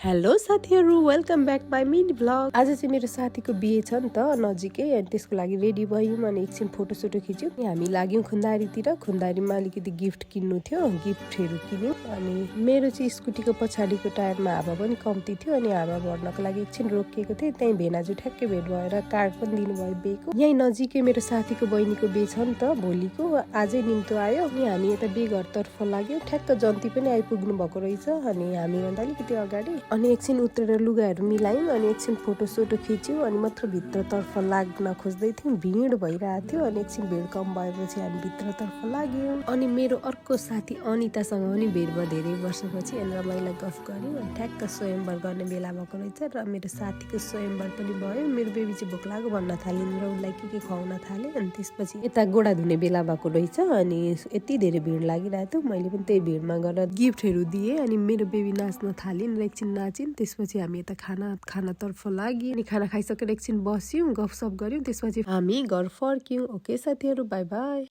Hello साथीहरू, welcome back my mini vlog. आज चाहिँ मेरो साथीको बिहे छ नि त नजिकै, अनि त्यसको लागि रेडी भयौँ अनि एकछिन फोटोसोटो खिच्यौँ। हामी लाग्यौँ खुन्दारीतिर। खुन्दारीमा अलिकति गिफ्ट किन्नु थियो, गिफ्टहरू किन्यौँ। अनि मेरो चाहिँ स्कुटीको पछाडिको टायरमा हावा पनि कम्ती थियो, अनि हावा भर्नको लागि एकछिन रोकिएको थिएँ। त्यहीँ भेनाजु ठ्याक्कै भेट भएर कार्ड पनि दिनुभयो बिहेको। यहीँ नजिकै मेरो साथीको बहिनीको बिहे छ नि त भोलिको, आजै निम्तो आयो। अनि हामी यता बिहे घरतर्फ लाग्यौँ। ठ्याक्क जन्ती पनि आइपुग्नु भएको रहेछ, अनि हामीभन्दा अलिकति अगाडि। अनि एकछिन उत्रेर लुगाहरू मिलायौँ, अनि एकछिन फोटोसोटो खिच्यौँ। अनि मात्र भित्रतर्फ लाग्न खोज्दै थियौँ, भिड भइरहेको थियो। अनि एकछिन भिड कम भएपछि हामी भित्रतर्फ लाग्यौँ। अनि मेरो अर्को साथी अनितासँग पनि भेट भयो धेरै वर्षपछि, अनि रमाइलो गफ गऱ्यौँ। अनि ठ्याक्क स्वयम्वर गर्ने बेला भएको रहेछ, र मेरो साथीको स्वयम्वर पनि भयो। मेरो बेबी चाहिँ भोक लाग्यो भन्न थाल्यो र उसलाई के खुवाउन थालेँ। अनि त्यसपछि यता गोडा धुने बेला भएको रहेछ, अनि यति धेरै भिड लागिरहेको थियो। मैले पनि त्यही भिडमा गएर गिफ्टहरू दिएँ। अनि मेरो बेबी नाच्न थालिन् र एकछिन नाचिन्। त्यसपछि हामी यता खानातर्फ लाग्यौँ। अनि खाना खाइसकेर एकछिन बस्यौँ, गफसफ गऱ्यौँ। त्यसपछि हामी घर फर्क्यौँ। ओके साथीहरू, बाई बाई।